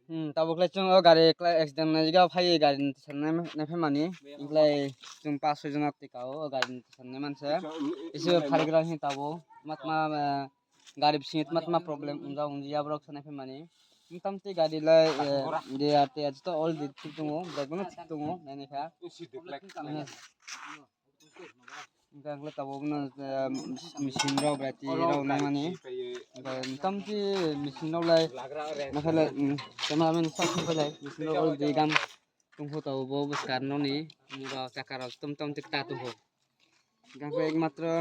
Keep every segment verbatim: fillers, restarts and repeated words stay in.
Hmm, tabuk lai chwng o gari klai accident naijak phai gari ni tisan nai, nai phai mani. Wngklai chwng pas soi jona tika o gari ni tisan nai manse. Isi pharigra hin tabo. Matma, eh, gari bisingo matma problem wngya wngya borok sanai phai mani. Motamti gari lai, eh, dia tia joto all di thik tongo, brake no thik tongo, naini kha. Hwnkhe ang khe tabuk no, eh, machine rok, bati rok naimani. Hwnkhe motamti machine rok lai, nakhai lai, mm, cameraman sak thung lai, machine rok already gam tungkhu tabuk bo bwskang noni, bo chaka rok tom tom tik ta tungkhu. Hwnkhe ekmatro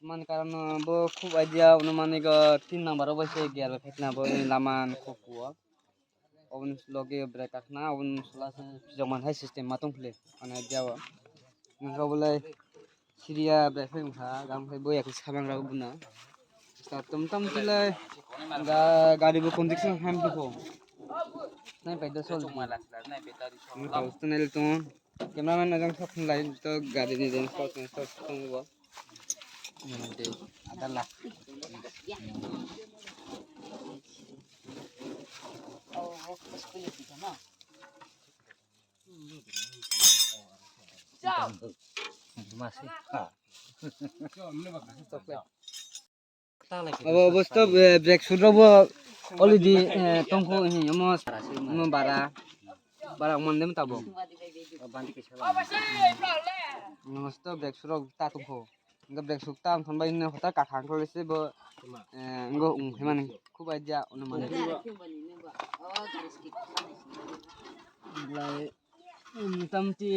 man karon bo khub idea, ono manigo tin number o bai se gear bai phaikna bo lama khub kuo. Oboni logi brake kakhna, oboni sula se pijak man hai system ma tong phile, mane dia o. Nangkha bolai Syria brake phai wngkha, gam khai boya khe samang rok buno. Start tom tom tilai ga gari bo condition ham bikho. Nai pai da sol. Nang tau sto nai tong. Cameraman ajang sok lai to gari ni den sok sok tong bo. Ada lah. Masih. Abo, abo stop, eh, brake shoe rok bo already, eh, tongkho, eh, omo, omo bara, bara wngmani tabuk. Omo stop brake shoe rok ta tongkho. Hwnkhe brake shoe ta wngthon bai hwnwi hotar kakhang khlai se bo, eh, wngkha wng phaimani khub idea wngmani. Belai, um, motamti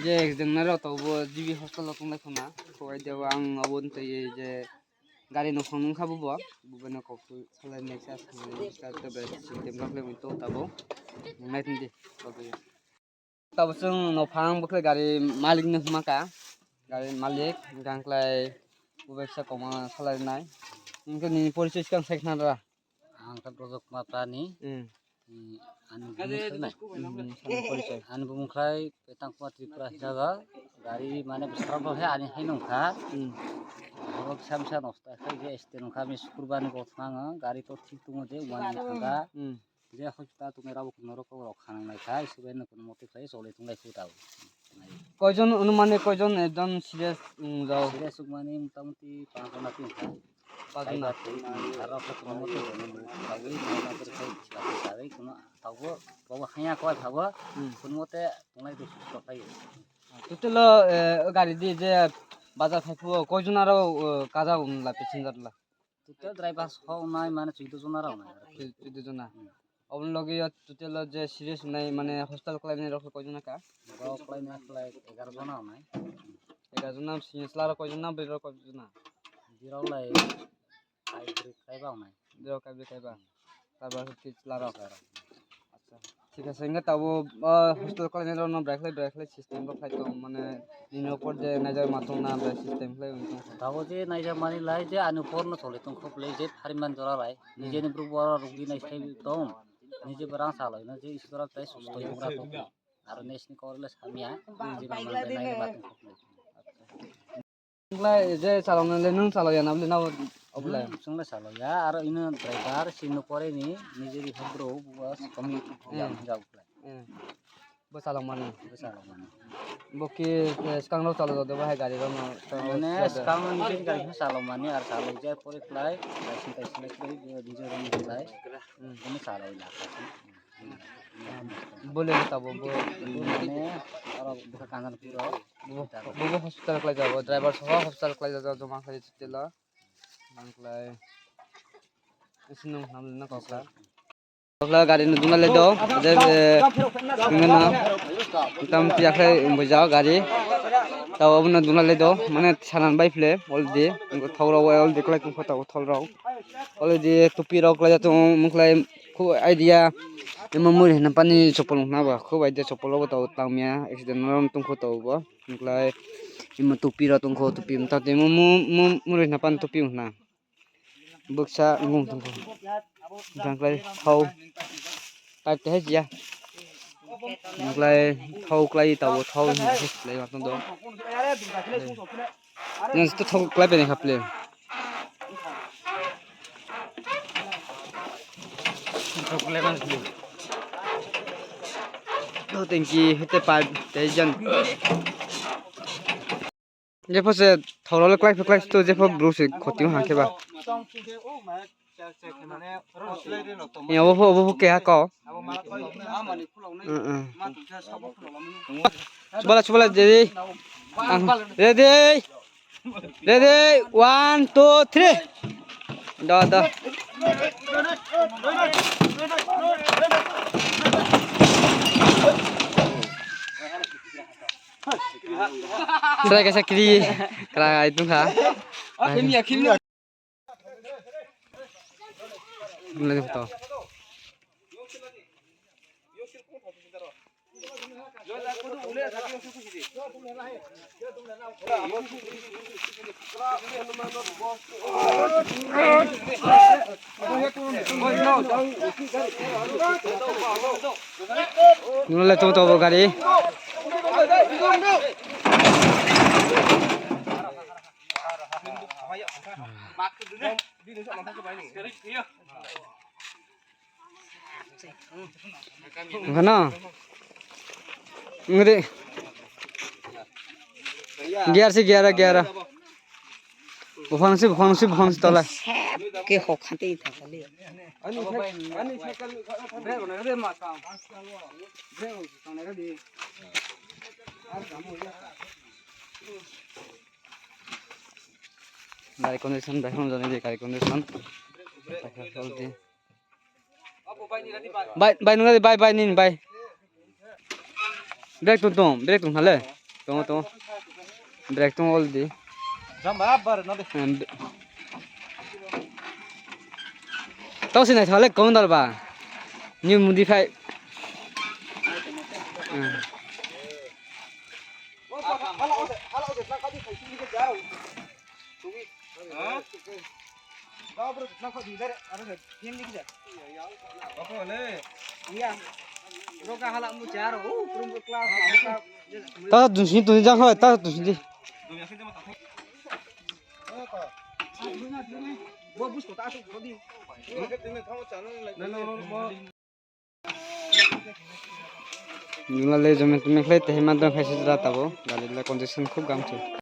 je accident nai rok tongo bo G B hospital o tonglai khna. Khowai de o ang abo tei je gari no phone wngkha bo bo, bo no kok salai next as start to be system rok le to tabo. Nai thindi. Tabo chwng nophang bwkhe gari malik no hwnma kha, gari malik hwnkha khlai bwbaisa koma salai nai. Hwnkhe nini porichoi swkang sai khna ra. Ang khe Brojok Kumar Prani. Hmm. Hmm, ani bumung sai nai. Hmm, hmm, sani porichoi. Ani bumung khlai Petang Kumar Tripura hwnjago. Gari mane bwskango khe ani hai nung kha. Hmm. Abo kisa misa nosto khai je accident wngkha, ami sukurbar ni bo thang ang, gari to thik tongo je, wngmani thang kha. Hmm. Je hospital tongnai rok norok rok khanang nai khai, sibai no kono mote khai choli tonglai khu tao. Koijon onumani koijon ekdom serious wngjao? Serious wngmani motamuti panch jona tin khai. Panch jona. Aro khe kono mote kono bagwi nai na khe khai chila khe sagwi kono tabo bobo haya koi phabo Hmm. Kono mote tonglai do susto khai. Total o, eh, o gari di je bazar khai phuo koijon aro, eh, kaja un la passenger la? Total driver song nai mane chuddo jona rok nai. Chuddo jona. Hmm. Oboni logi o total o je serious nai mane hospital khlai nai rok koi jona kha? Rok khlai nai khlai egaroh jona nai. Egaroh jona sini chwla rok koi jona, bwrwi rok koi jona? Bwrwi rok lai kai bwrwi kai ba nai. Bwrwi rok kai bwrwi kai ba. Tabuk khe chwla rok. Acha. Thik ase, hwnkhe tabuk, o, hospital khlainai rokno belai khlai, belai khlai system rok khlai tong, mane, nini upor je naijak ma tong na, belai system khlai wng tong. Tabuk je naijak mani lai je ani upor no choli tong kho, belai je phariman jora lai. Hmm. Nije ni borok bo oro rugwi nai sai tong. Nije bo rang salai no je Iswar tai susto wng ra tong. Aro nesni kor le samya, je ma man nai ma tong kho. Wngkhlai je chaloknai le nwng chalok ya na bwle na obolai? Hmm, chwngno chalok ya, aro ino driver sino pore ni nijeri hok bro bo komi ya Hmm. hwnjak bwle. Hmm. Bo chalok mani. Bo chalok mani. Bo ki, eh, swkang rok chalok jado bo hai gari rok no? Mane swkang nijeri gari no chalok mani ar chalok jai pore khlai license taisonai khlai bo nijeri rok ni khlai Hmm. bono chalok ya. Bole tabuk bo. Mane oro bwkha Kanchanpur o. Bo, bo, bo hospital khlai jago, driver soho hospital khlai jago, joma khlai telo. Nang khlai. Isi nung hamle na kokla. Kokla gari no duna le do, je, eh, nungna. Tam tiya khlai bujao gari. Tao abono duna le do, mane sanan bai phle, already. Ngo thau rok already khlai tong kho tao thol rok. Already tupi rok khlai tong, mung khlai. Khub idea, imo muri hwnna pani chopol wngkha na ba, khub idea chopol bo tong tangmia, accident no tongkho tong bo, wngkhlai imo tupi rok tongkho, tupi wngta tei mo, mo, mo, muri hwnna pani tupi wngkha na, bwksa wng tongkho, wngkhlai thau, pipe tei hai ya, wngkhlai thau klai tabo, thau hinwi se slai ma tong do. Nang to thok klai bai kha ple. Thank you, hete pipe, tei jan. Jepho se thoro le klai phe klai sto, jepho bru se khoti hang khe ba. Ya, obo pho, obo pho keha ko. Mm, mm. Chubala, chubala, ready. Ang, ready. Ready, one, two, three. Da, da. Try kaisa kiri. Kra ai tungkha. Nang to. Nula tu to gari. Hano. Ngede. Gear si gear, gear. Buphang si, buphang si, buphang si tola. Ke hok khante ita kali. Gari condition, bai hwn jani di gari condition. Bai, bai, nung di, bai, bai, nini, bai. Brake tung tung, brake tung hale. Tung, tung. Brake tung already. Jam ba, bar, na de. Em, be-, tau si nai thale, kong dal ba. New modify. Hmm. Ta dun sini tuni jang hoi, ta dun sini. Nula le jome tumi khlai tei ma dong khaisi jora tabo, gari le condition khub gam se.